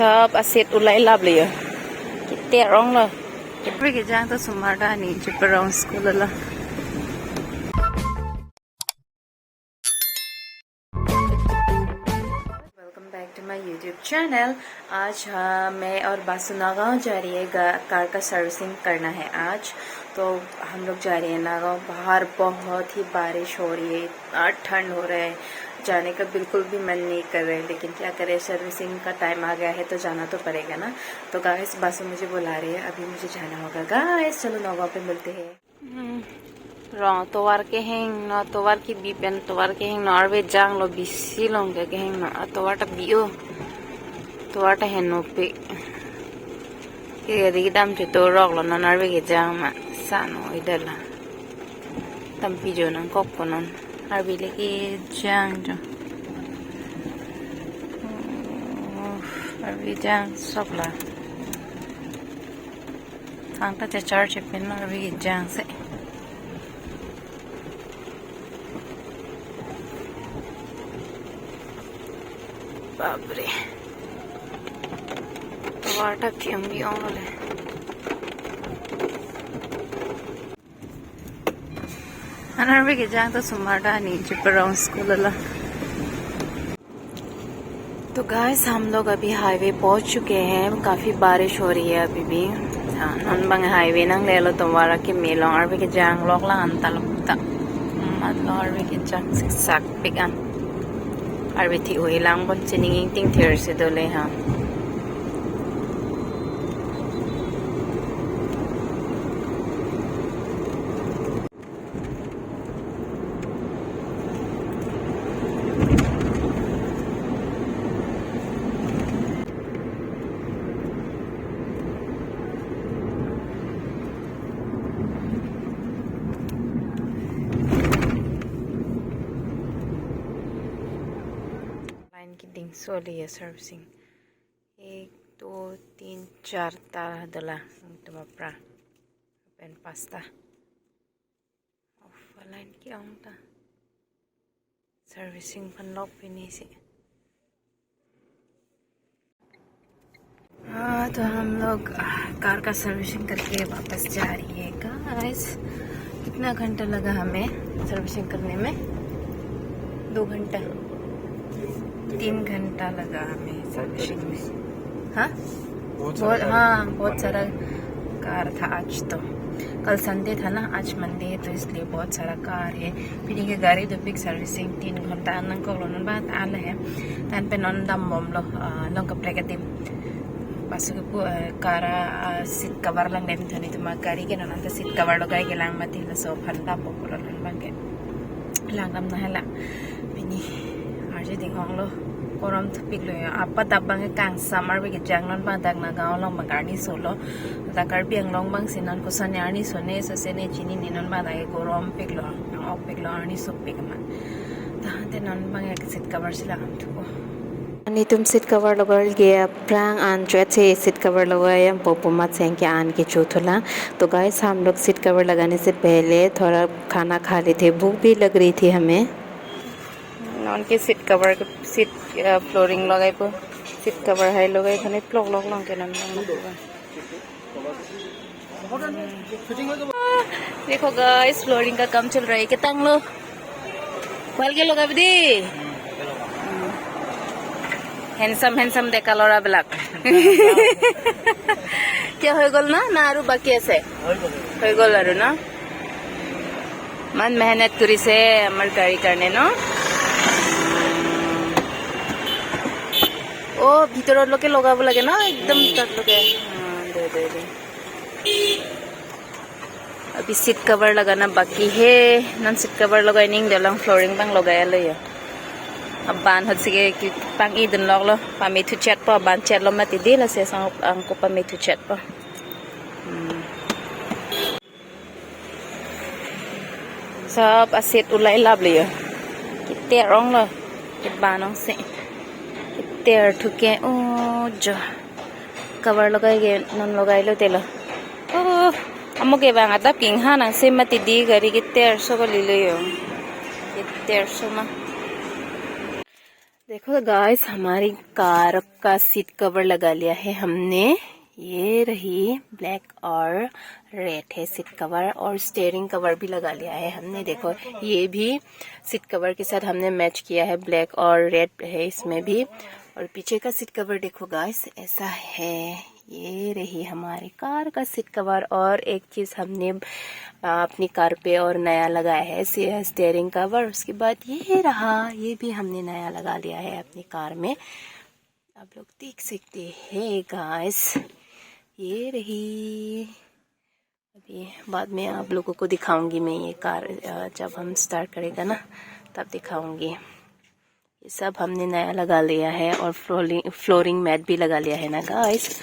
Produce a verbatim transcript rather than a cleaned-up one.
Sab asit ulai lap le yo. Kete rong lo. Kete kejang to sumar ta ni cheperong school lo. Welcome back to my YouTube channel. आज, हाँ, मैं और बासु नागांव जा रही है, गा-, कार का सर्विसिंग करना है आज। तो हम लोग जा रहे हैं नागांव। बाहर बहुत ही बारिश हो रही है, इतना ठंड हो रहा है, जाने का बिल्कुल भी मन नहीं कर रहा है, लेकिन क्या करें, सर्विसिंग का टाइम आ गया है तो जाना तो पड़ेगा ना। तो गाइस, बासु मुझे बुला रही है, अभी मुझे जाना होगा। गाइस, चलो नागांव पे मिलते हैं। Hmm. Rong tovar kehingno, tovar kebi pen tovar kehingno, arve janglo, bisi long ke kehingno, atovar ta bi-o, tovar ta henopik. Ke gari kedam chetorok lo, non arve kejang ma, sano idala. Tampi jo nangkokpo non, arve le kejang jo. Oh, arve jang sok la. Thangta chechar chepen lo, arve kejang se. Bapre. Tovar ta kiong kiong lo le. An arve kejang to sumar ta ni cheperong school lo. तो गाइस, हम लोग अभी हाईवे पहुंच चुके हैं। काफी बारिश हो रही है अभी भी। हाँ, non bang highway nanglelo, tovar akeme along arve kejang lok lang anta lok ta. Mat lo, arve kejang siksak pik an. Arve thi-ui lang bon, chining ingting thir si dole ha. Line kedingso le ya servicing. एक, दो, तीन, चार ta dolang, tum apra. Pen pasta. Off line ke-ong ta. Servicing aphan lok pini si. हाँ, तो हम लोग, आ, कार का सर्विसिंग करके वापस जा रही है, गाइस। कितना घंटा लगा हमें सर्विसिंग करने में? दो घंटा, तीन घंटा लगा हमें सर्विसिंग में। हाँ, बहुत सारा बहुत, गाड़ी। हाँ, बहुत सारा कार था आज तो। कल संडे था ना, आज मंडे है, तो इसलिए बहुत सारा कार है। Pini ke gari dopik, servicing tin ghonta nangkoklo, non bang an le he. Tan pen non dambomlo, ah, long kaprek adim. Basu kepu, ah, car a, ah, seat cover langdam tha netum a gari ke, non anta seat cover logai kelang mati, laso aphan dampo pulo non bang ke. Langdam na hala. Pini arje ding-onglo. Korom thupik lo ya. Apa dak bang ke kangsam arve kejang, non bang dak Nagaon along bang arni solo. Dak Karbi Anglong bang si non koson ya, arni sone, sosene chinine, non bang dak ke korom pik lo. Nang-ok pik lo, arni sopik ma. Tahante non bang ya seat cover si langdam thupo. Netum seat cover logar ke aphrang an chot se seat cover logai dampo pu amat si anke an kecho thulang. तो गाइस, हम लोग seat cover लगाने से पहले थोड़ा खाना खा लिए थे, भूख भी लग रही थी हमें। Non ke seat cover ke seat, uh, flooring logaipo, seat cover hai logai khane plok lok long ke nam long. देखो गाइस, फ्लोरिंग का काम चल रहा है। Ketang lo? Wall ke logabi de. Handsome, handsome deka lora belak. Kya hoi gol na? Na aru baki ase? Hoi gol aru na? ইমান মেহনত কৰিছে আমাৰ গাড়ীৰ কাৰণে ন? অ, ভিতৰলৈকে লগাব লাগে ন? একদম ভিতৰলৈকে। অ, দে, দে, দে। अभी सीट कवर लगाना बाकी है। Non seat cover logai ning dolang, flooring bang logai alo ya. Aban hot sige ki pang-i dunlok lo. Pame thu chet po, aban chet lo mati di, lasi sang angko pame thu chet po. Hmm. Sab asit ulai lap le yo. Kete rong lo. Keban ong se. Kete thu ke, oh, jo. Cover logai ke non logai lo te lo. Oh, amo ke bang adap king ha nang se mati di, gari kete arso kali lo yo. Kete arso ma. देखो गाइस, हमारी कार का seat cover लगा लिया है हमने। ये रही ब्लैक और रेड है सीट कवर, और स्टीयरिंग कवर भी लगा लिया है हमने। देखो, ये भी सीट कवर के साथ हमने मैच किया है, ब्लैक और रेड है इसमें भी। और पीछे का सीट कवर देखो गाइस, ऐसा है। ये रही हमारी कार का सीट कवर। और एक चीज़ हमने, आ, अपनी कार पे और नया लगाया है, स्टीयरिंग कवर। उसके बाद ये रहा, ये भी हमने नया लगा लिया है अपनी कार में। आप लोग देख सकते हैं गाइस, ये रही। अभी बाद में आप लोगों को दिखाऊंगी मैं ये कार, अ, जब हम स्टार्ट करेगा ना, तब दिखाऊंगी। ये सब हमने नया लगा लिया है और फ्लोरिंग फ्लोरिंग मैट भी लगा लिया है ना गाइस।